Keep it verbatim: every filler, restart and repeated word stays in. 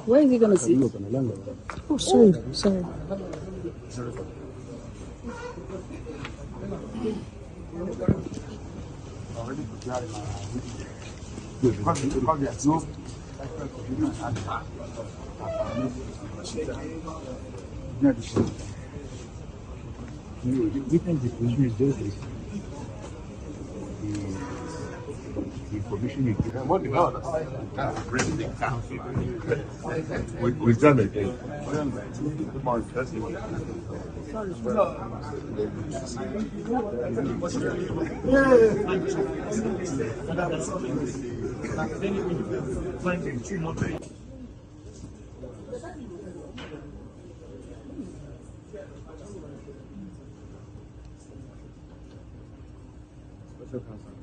Where is he gonna sit? Oh, sorry, sorry. The difference between is just this. The, the information you give. What the hell? That's a great thing. We, we done it. Come on, that's it. Special counsel.